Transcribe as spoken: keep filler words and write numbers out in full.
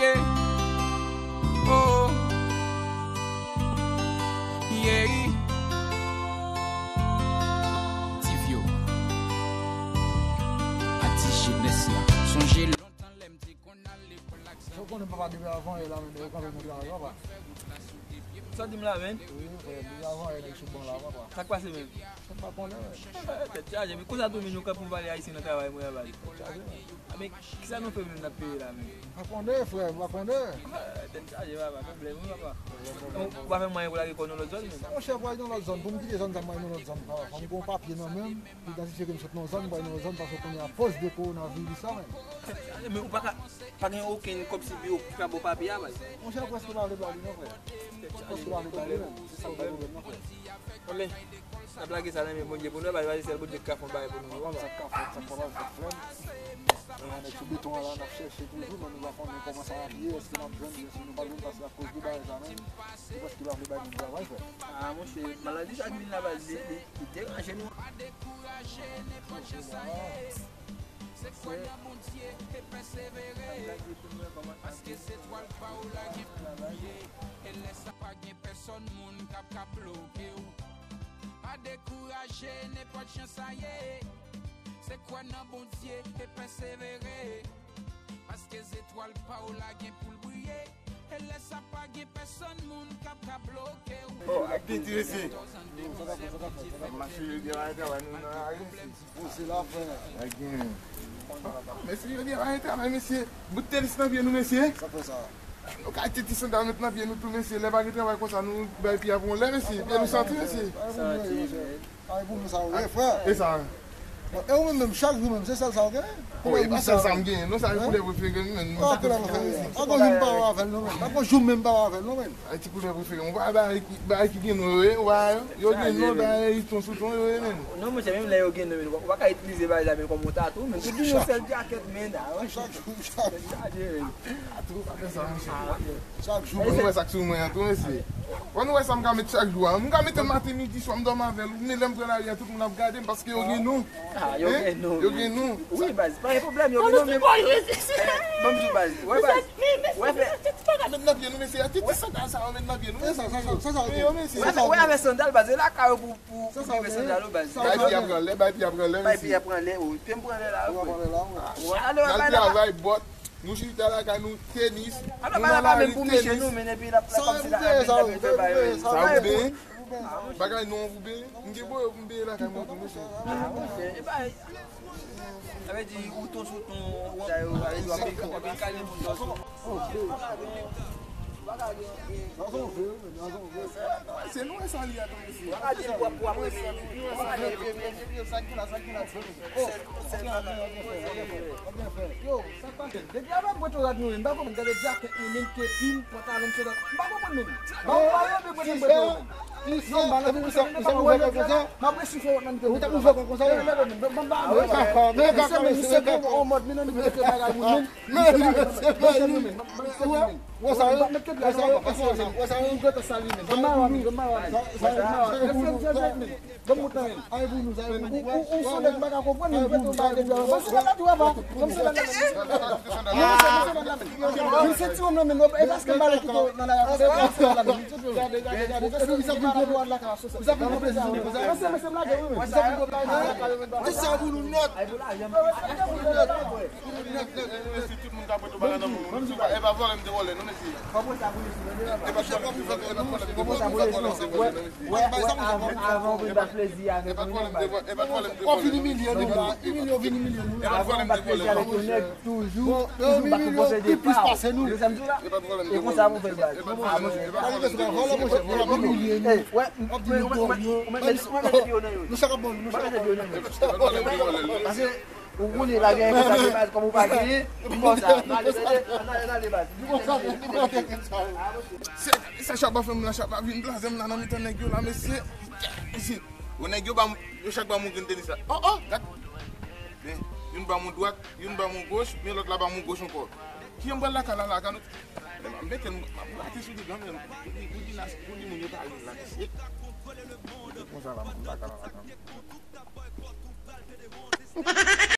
Yeah. Oh. Yeah. Tivyo. Atis jenès la. Sonje lontan lè m te konn al lekòl ak zanmi. Ou konnen papa depi avan yè la, men yo kanpe nou travay, papa. Sa w di m la, menn? Wi, frè, depi avan yè nèg sou ban la, papa. Sa k pase menm? M pa konnen, men. Tèt chaje, men konsa tou, men nou kanpe pou pale ayisyen nan travay mwen an, baz. Tèt chaje, men. A, men kisa nou fè menm n ap peye la menm? M pa konnen, frè, m pa konnen. Ah, tèt chaje, papa, pwoblèm, wi, papa. Bon, ou pa fè mwayen pou lage kò w nan lòt zòn menm? Monchè, pou al nan lòt zòn, pou m kite zòn sa, m al nan lòt zòn, papa. Fò m gen yon papye nan men m, pou idantifye ke m sot nan yon zòn, m al nan yon zòt zòn, paske kounye a, pòs de kowonaviris la menm. Tèt chaje, men ou pa ka, pa gen okenn kòb sou biro ki ka ba w papye a, baz? Monchè, prèske pa vle ba li non, frè. Prèske pa vle ba li menm. Se sa k bay pwoblèm nan, frè. Bon, men, n ap lage sa nan men Bondye pou nou, pa se sèl Bondye k ka fè yon bagay pou nou, non, papa. Sa k ka fèt, sa k kapab fèt, frè m. E, nèg sou beton an la, n ap chèche toujou, men nou pa konnen kòman sa ap ye, èske n ap jwenn li, èske nou p ap jwenn, paske akoz de bagay sa menm, se paske yo pa vle bay moun travay, frè. Ah, monchè, maladi sa k vin la, baz, li, li, li deranje nou. Pa dekouraje, nenpòt jan sa ye. Se kwè nan Bondye e pèsevere. Paske zetwal pa w la gen pou l briye. E lè sa pa gen pèsòn moun k ap ka bloke w. Pa dekouraje, nenpòt jan sa ye. Se kwè nan Bondye e pèsevere. Paske zetwal pa w la gen pou l briye. E lè sa pa gen pèsòn moun k ap ka bloke w. Oh, ak piti, mesye. Mache yo gen bagay travay nou nan lari, mesye. Bon, se la, frè. Ak gen. Mesye, yo gen bagay travay, mesye. Bout tenis nan pye nou, mesye. Sa fè sa? Nou ka achte ti sandal met nan pye nou tou, mesye. Lè pa gen travay konsa, nou bay pye a pou yon lè, mesye. Pye nou santi, mesye. Santi, mesye. Ay, pou nou sa, wi, frè. E sa? E ou menm, menm, chak jou menm, se sèl sa ou genyen? Wi, e pa sèl sa m genyen, non, sa se koulè prefere m, menm. Ah, koulè prefere. Pa gon jou m pa wè avè l, non, menm. Pa gon jou m menm pa wè avè l, non, menm. Ay, ti koulè prefere m. Ou pa bagay ki, bagay ki gen non yo ye, ou pa yo? Yo gen non, bagay ton sou ton yo ye, menm. Non, monchè, menm lè yo gen non, menm, ou pa ka itilize bagay sa menm kòm yon tatou, menm. Tout vin yon sèl djakèt, menm. Chak jou, chak jou. Chak jou. Fò nou wè sa k sou mwen an tou, mesye. Fò nou wè sa m ka met chak jou a. M ka mete l maten, midi, swa, m dòmi avè l. Men lè m pran lari a, tout moun ap gade m paske yo gen non. Ah, yo gen non. Yo gen non. Wi, baz, pa gen pwoblèm, yo gen non, men. Ban m di w, baz. Wè, baz. Wè, fè. Met nan pye nou, mesye. Ti, ti sandal sa yo met nan pye nou, mesye. Wè, fè, wè, avè sandal, baz. E lakay ou pou, pou, pou rive sandal ou, baz. Bay pye a pran lè, bay pye a pran lè, mesye. Bay pye a pran lè, wi. Pye m pran lè la, wi. Wè, ale, wè, bay la. Travay, bòt. Nou chita lakay nou, tenis. Alò, nou bagay nan pa menm lari, pou miche tenis. Nou, men epi l ap, l ap kòmsi l ap, l ap, l ap fè bagay. Sa ou benyen? Bagay non, ou benyen? M gen boyo pou m benyen lakay mwen tou, mesye. Ah, monchè, e bagay. Sa vle di, ou ton sou ton, ou sa yo, sa vle di, w ap, w ap kale moun nan sou. Se nou wè sa li a tou, mesye. Ou pa ka di l pwòp, pwòp, men. Sa ki la, sa ki la, sa ki la. Yo, sa k pase? Depi avan m pran rad nou menm, m pa konprann. Gade djakèt nou menm, kepi m, pantalon m, sou dòt. M pa konprann menm. Ba ou pale, men mwen menm pran rad. Non, m pa nan konsa, m ap resifle wòt nan mitan. Ou t ap ouvè kò konsa, wi. Ban m ba. Misye menm, misye gon yon mòd, men nan li mete bagay moun menm. Men li mete bagay moun menm. Wè sa yo, wè sa yo, wè sa yo, wè sa yo. Ou gentan sal li menm. Ban m ba ou, ban m ba ou. Sa, sa, sa. Ban m moute menm. Ay, pou nou, sa, ou, ou, ou, ou se nèg m pa ka konprann, men ou mete yon bagay depi avan. Bon, se la tou, apa. Bon, se la tou. Non, se, se la menm. Men se ti wòm nan men, e paske m pa lè kite w nan lari a, se pa, se la menm. Gade, gade, gade, gade, gade, sa vin gwo dwòl la, ka sou sa. Sa vin gwo plezi, sa vin gwo plezi. Sa vin gwo plezi. Sa vin gwo plezi. Tout sa pou nou nèt. Pou nou nèt, nèt, nèt. Tout moun ka pote bagay nan men nou. E pa vòlè m te vòlè, non, mesye. E pa vòlè m te vòlè, se vòlè, non, mesye. Wè, wè, avan, avan w vin ba plezi avèk mwen, baz. Ou fin imilye nou la, imilye, ou fin imilye nou. Avan w ba plezi avèk yon nèg, toujou, toujou ba konsèy de pa w. Ou sa m di w la? E konsa pou fè, baz. Ou fin imilye nou. Wè, mwen, mwen, mwen, mwen, mwen mete yo nan yo. Nou chak ap bon, nou chak ap bon. Mwen mete yo nan yo. Paske Ou konnen pa gen konsa de baz, kòm ou pa genyen, konsa. N ale, n ale, n ale, n ale, baz. Se, se chapa fè m la, chapa vin blaze m la nan mitan nèg yo la, mesye. Mesye, yo nèg yo ba m, yo chak ba m yon grenn tenis la. Oh, oh, gad. Men, youn ba m yon dwat, youn ba m yon goch, men lòt la ba m yon goch ankò. Ki jan m pral lakay la, la, gad nou. M mete l, m ap rate sou li, granmè. Pou di, pou di nas, pou di moun yo pa vin la, mesye. Konsa la, m lakay la, la, granmè.